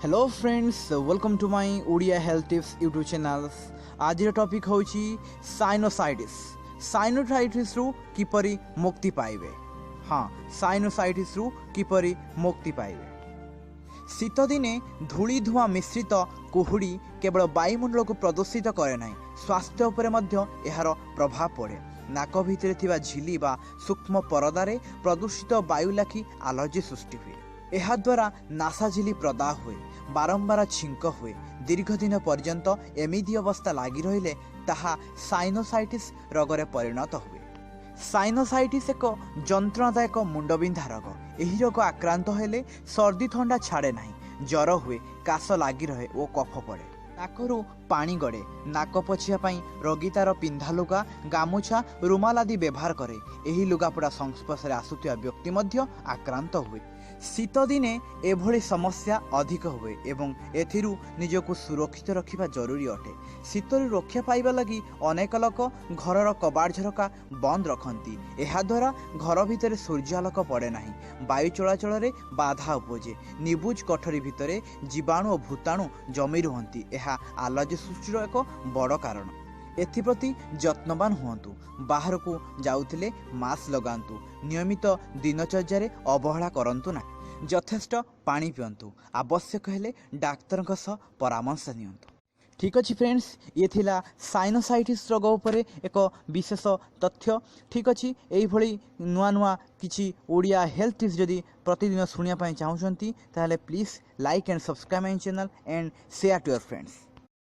Hello friends, welcome to my Odia Health Tips YouTube channels. ଆଜିର topic ହେଉଛି sinusitis. ସାଇନୋସାଇଟିସ୍ରୁ କିପରି ମୁକ୍ତି ପାଇବେ? ହଁ, ସାଇନୋସାଇଟିସ୍ରୁ କିପରି ମୁକ୍ତି ପାଇବେ? ଶୀତଦିନେ ଧୂଳି ଧୂଆଁ ମିଶ୍ରିତ କୁହୁଡ଼ି କେବଳ ବାୟୁମଣ୍ଡଳକୁ ପ୍ରଦୂଷିତ କରେ ନାହିଁ, ସ୍ୱାସ୍ଥ୍ୟ ଉପରେ ମଧ୍ୟ ଏହାର ପ୍ରଭାବ ପଡ଼େ। ନାକ ଭିତରେ ଥିବା ଝିଲି ବା ସୂକ୍ଷ୍ମ ପରଦାରେ ପ୍ରଦୂଷିତ ବାୟୁ ଲାଖି ଆଲର୍ଜି ସୃଷ୍ଟି ହୁଏ। ଏହାଦ୍ୱାରା ନାସା ଝିଲି ପ୍ରଦାହ ହୁଏ, ବାରମ୍ବାର ଛିଙ୍କ ହୁଏ। ଦୀର୍ଘ ଦିନ ପର୍ଯ୍ୟନ୍ତ ଏମିତି ଅବସ୍ଥା ଲାଗି ରହିଲେ ତାହା ସାଇନୋସାଇଟିସ୍ ରୋଗରେ ପରିଣତ ହୁଏ। ସାଇନୋସାଇଟିସ୍ ଏକ ଯନ୍ତ୍ରଣାଦାୟକ ମୁଣ୍ଡବିନ୍ଧା ରୋଗ। ଏହି ରୋଗ ଆକ୍ରାନ୍ତ ହେଲେ ସର୍ଦ୍ଦି ଥଣ୍ଡା ଛାଡ଼େ ନାହିଁ, ଜ୍ୱର ହୁଏ, କାଶ ଲାଗି ରହେ ଓ କଫ ପଡ଼େ। ନାକରୁ ପାଣି ଗଡ଼େ। ନାକ ପୋଛିବା ପାଇଁ ରୋଗୀ ତାର ପିନ୍ଧା ଲୁଗା, ଗାମୁଛା, ରୁମାଲ ଆଦି ବ୍ୟବହାର କରେ। ଏହି ଲୁଗାପଟା ସଂସ୍ପର୍ଶରେ ଆସୁଥିବା ବ୍ୟକ୍ତି ମଧ୍ୟ ଆକ୍ରାନ୍ତ ହୁଏ। ଶୀତଦିନେ ଏଭଳି ସମସ୍ୟା ଅଧିକ ହୁଏ ଏବଂ ଏଥିରୁ ନିଜକୁ ସୁରକ୍ଷିତ ରଖିବା ଜରୁରୀ ଅଟେ। ଶୀତରୁ ରକ୍ଷା ପାଇବା ଲାଗି ଅନେକ ଲୋକ ଘରର କବାଟ ଝରକା ବନ୍ଦ ରଖନ୍ତି। ଏହାଦ୍ୱାରା ଘର ଭିତରେ ସୂର୍ଯ୍ୟାଲୋକ ପଡ଼େ ନାହିଁ, ବାୟୁ ଚଳାଚଳରେ ବାଧା ଉପୁଜେ। ନିବୁଜ କୋଠରୀ ଭିତରେ ଜୀବାଣୁ ଓ ଭୂତାଣୁ ଜମି ରୁହନ୍ତି। ଏହା ଆଲର୍ଜି ସୃଷ୍ଟିର ଏକ ବଡ଼ କାରଣ। ଏଥିପ୍ରତି ଯତ୍ନବାନ ହୁଅନ୍ତୁ। ବାହାରକୁ ଯାଉଥିଲେ ମାସ୍କ ଲଗାନ୍ତୁ। ନିୟମିତ ଦିନଚର୍ଯ୍ୟାରେ ଅବହେଳା କରନ୍ତୁ ନାହିଁ। ଯଥେଷ୍ଟ ପାଣି ପିଅନ୍ତୁ। ଆବଶ୍ୟକ ହେଲେ ଡାକ୍ତରଙ୍କ ସହ ପରାମର୍ଶ ନିଅନ୍ତୁ। ଠିକ୍ ଅଛି ଫ୍ରେଣ୍ଡସ୍, ଇଏ ଥିଲା ସାଇନୋସାଇଟିସ୍ ରୋଗ ଉପରେ ଏକ ବିଶେଷ ତଥ୍ୟ। ଠିକ୍ ଅଛି, ଏଇଭଳି ନୂଆ ନୂଆ କିଛି ଓଡ଼ିଆ ହେଲ୍ଥ ଟିପ୍ସ ଯଦି ପ୍ରତିଦିନ ଶୁଣିବା ପାଇଁ ଚାହୁଁଛନ୍ତି, ତାହେଲେ please like and subscribe my channel and share to your friends.